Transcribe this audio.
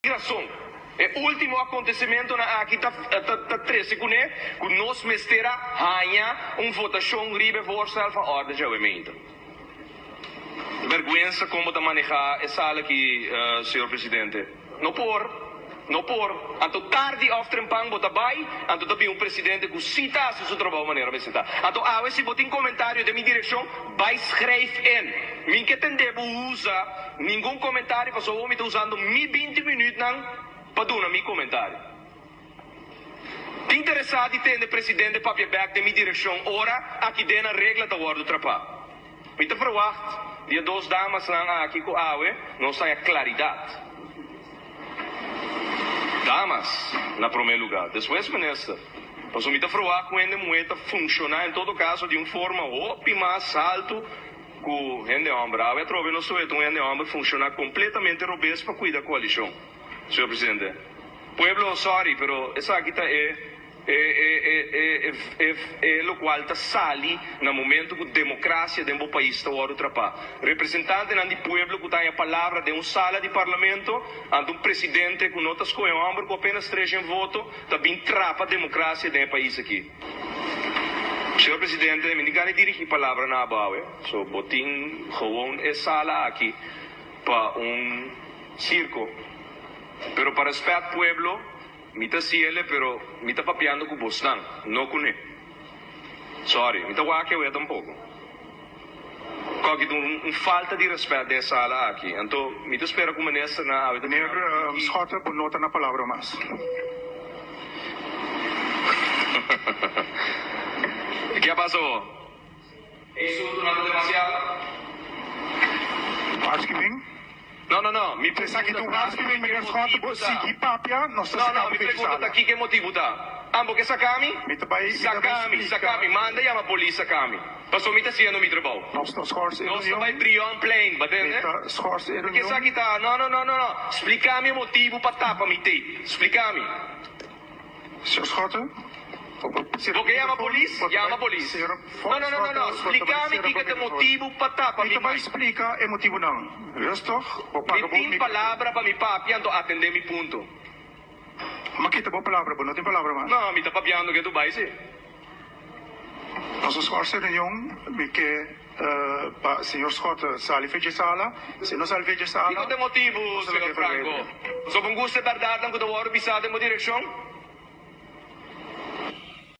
Rason. E último akontesimentonan aki ta ta trese kuné ku nos mester a haña un votashon riba e voorstel van orde djawemente. Bèrgwensa kon bo ta manehá e sala aki, señor presidente. No por. No por. Anto tardi òf trempan bo ta bai, anto ta bin un presidente ku sí ta hasi su trabou manera mester ta. Anto awe si bo tin komentario den mi direkshon, bai schrijf in. Mi ke tende bo usa Ningun komentario pasobra mi ta usando mi 20 minütnan pa duna mi komentario. Tin interesá di tende presidente papia bèk den mi direkshon ora aki den nan regla ta wòrdu trapá. Mi ta verwagt di e dos damasnan aki ku awe nos haña klaridat. Damas na promé lugá, despues minister. Pasobra mi ta verwagt ku hende muhé ta funshoná en todo kaso di un forma hopi mas haltu Ku hende hòmber. Awe atrobe nos ta weta un hende hòmber funshoná kompletamente robes pa kuida koalishon, señor presidente. Pueblo, sorry, pero esaki ta e e e e e e lokual ta sali na momento ku demokrasia den bo pais ta wòrdu trapá. Representantenan di pueblo ku ta haña palabra den un sala di parlamento, anto un presidente ku no ta skohe hòmber ku apenas treshen voto ta bin trapa demokrasia den e pais aki. Señor Presidente, mi tin gana di dirigi palabra na abo awe. So bo tin gewoon e sala aki pa un circo. Pero pa respet pueblo, mi ta haciele, pero mi ta papiando cu bosnan, no cu ne. Sorry, mi ta wak awe tampoco. Koki ta un falta di respet den e sala aki. Anto mi ta spera cu ministernan awe ta Meneer Schotte, bo no ta na palabra mas. Ke a pasa bo? E insultonan ta demasiado. Waarschuwing. No, no, no. Mi pregunta Esaki ta un ta waarschuwing, kiko meneer e Schotte. motibu Bo ta. sigui papia, nos ta No, saka no, bo mi fechi pregunta sala. ta kiko e motibu ta. Ambo ke saka mi? Mi ta bai, mi ta bai Saka mi, splika. saka mi. Manda yama polis saka mi. Pasobra mi ta hasiendo mi trabou. Nos ta schors e Nos ta reunion. bai Brionplein, Mi batende? ta schors e Ke reunion. esaki ta? No, no, no, no, no. Splika mi e motibu pa tapa mi tape. Splika mi. Señor Schotte, bo por sera Bo bo ke yama microfoon? polis? Bo ta Yama bai, polis. señor No, no, no, no, no. Schotte, bo ta bai Splika mi sera bo kiko ta e microfoon. motibu pa tapa Mi mi ta bai mic. splika e motibunan. Rustig, bo Mi paga bo tin microfoon. palabra pa mi papia, anto atende mi punto. M'a kita bo palabra, bo no tin palabra mas. No, mi ta papiando ke Dubai si. Nos a schors e reunion, mi ke pa señor Schotte sali for dje sala. Si e no sali for dje sala, Kiko ta e motibu, nos ta señor lag'é Franco? verwederen. Pasobra bo gusta e bèrdatnan ku ta wòrdu bisá den bo direkshon?